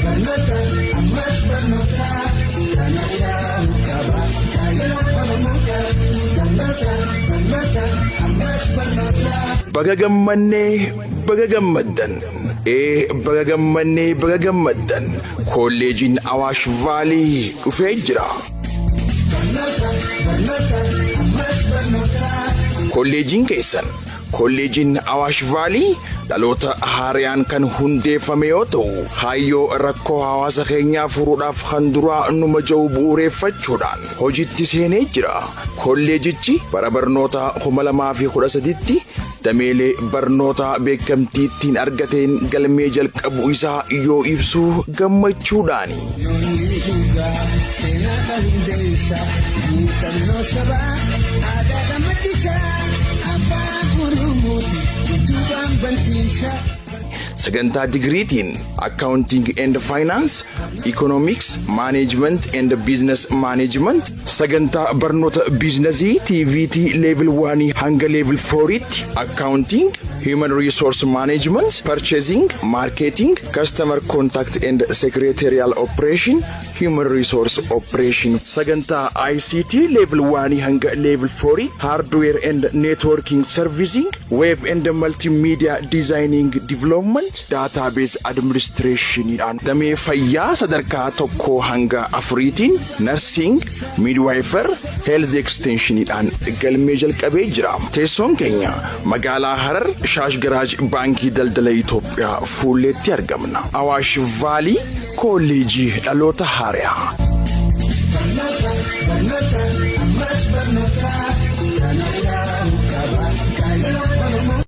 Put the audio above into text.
Barnoota ammas barnoota kana caalu qaba kaayyoo Oromoota. Barnoota barnoota ammas barnoota. Baga gammannee, baga gammaddan. Ee, baga gammannee, baga gammaddan. Kolleejiin Awaash Vaalii dhufee jira. Barnoota barnoota ammas barnoota. Kolleejiin keessan, Kolleejiin Awaash Vaalii, dhaloota haariyaan kan hundeeffame yoo ta'u, kaayyoo rakkoo hawaasa keenyaa furuudhaaf kan duraa numa ja'u bu'uureeffachuudhaan hojiitti seenee jira. Kolleejichi bara barnoota 2013tti dameelee barnoota beekamtii ittiin argateen galmee jalqabu isaa yoo ibsu gammachuudhaani. Yoonni dhugaa seenaa hundeessa, muuxannoo sabaa aadaa gammachiisa, afaan Oromooti utubaan bantiisa. Sagantaa digiriitiin Accounting and Finance, Economics, Management and Business Management, sagantaa barnoota biizinasii TVET level 1 hanga level 4tti Accounting, Human Resource Management, Purchasing, Marketing, Customer Contact and Secretarial Operation, Human Resource Operation, sagantaa ICT level 1 hanga level 4 Hardware and Networking Servicing, Web and Multimedia Designing Development, Database Administrationidhaan, damee fayyaa sadarkaa 1 hanga 4tiin Nursing, Midwifery, Health Extensioniidhaan galmee jalqabee jira. Teessoon keenya magaalaa Harar, Shaash Garaaj, Baankii Daldala Itoophiyaa fuulleetti argamna. Awaash Vaalii, kolleejii dhaloota haariyaa.